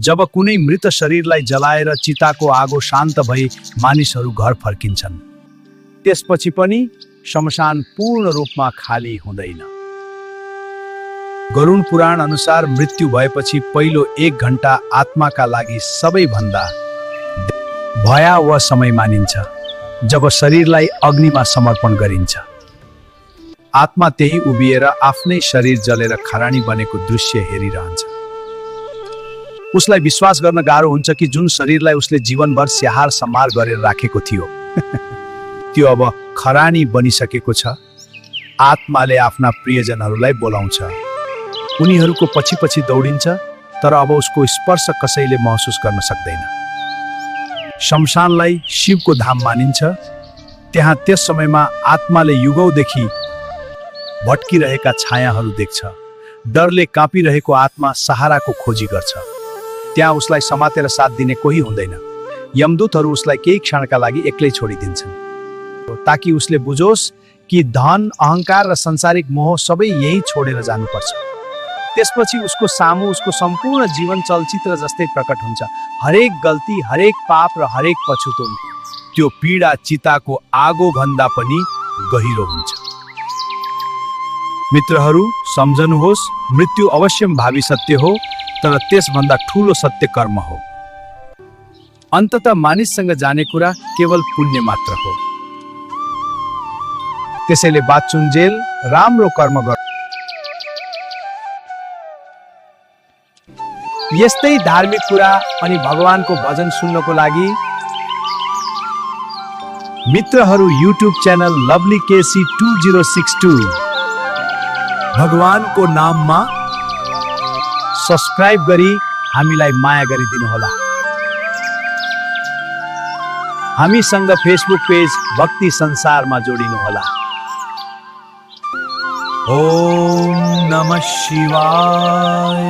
जब कुनै मृत शरीरलाई जलाएर चिताको आगो शान्त भई मानिसहरू घर फर्किन्छन्, त्यसपछि पनि शमशान पूर्ण रूपमा खाली हुँदैन। गरुड पुराण अनुसार मृत्यु भएपछि पहिलो 1 घण्टा आत्माका लागि सबैभन्दा भयावह समय मानिन्छ, जब शरीरलाई अग्निमा समर्पण गरिन्छ। आत्मा त्यही उभिएर आफ्नै शरीर जलेर खरानी बनेको दृश्य हेरिरहन्छ। उसलाई विश्वास गर्न गाह्रो हुन्छ कि जुन शरीरलाई उसले जीवनभर स्याहार सम्हार गरेर राखेको थियो त्यो अब खरानी बनिसकेको छ। आत्माले आफ्ना प्रियजनहरूलाई बोलाउँछ, उनीहरूको पछि पछि दौडिन्छ, तर अब उसको स्पर्श कसैले महसुस गर्न सक्दैन। शमशानलाई शिवको धाम मानिन्छ। त्यहाँ त्यस समयमा आत्माले युगौँदेखि भट्किरहेका छायाहरू देख्छ। डरले काँपिरहेको आत्मा सहाराको खोजी गर्छ। त्यहाँ उसलाई समातेर साथ दिने कोही हुँदैन। यमदूतहरू उसलाई केही क्षणका लागि एक्लै छोडिदिन्छन्, ताकि उसले बुझोस् कि धन, अहंकार र संसारिक मोह सबै यही छोडेर जानुपर्छ। त्यसपछि उसको सामु उसको सम्पूर्ण जीवन चलचित्र जस्तै प्रकट हुन्छ। हरेक गल्ती, हरेक पाप र हरेक पछुतो, त्यो पीडा चिताको आगो भन्दा पनि गहिरो हुन्छ। मित्रहरू, सम्झनुहोस्, मृत्यु अवश्य भावी सत्य हो, तर त्यसभन्दा ठूलो सत्य कर्म हो। अन्ततः मानिससँग जाने कुरा केवल पुण्य मात्र हो। त्यसैले बाँचुन्जेल राम्रो कर्म गर। यस्तै धार्मिक कुरा अनि भगवानको भजन सुन्नको लागि मित्रहरू युट्युब च्यानल लभली केसी 2062 भगवानको नाममा सब्स्क्राइब गरी हामीलाई माया गरिदिनुहोला। हामीसँग फेसबुक पेज भक्ति संसारमा जोडिनुहोला। ओम नमः शिवाय।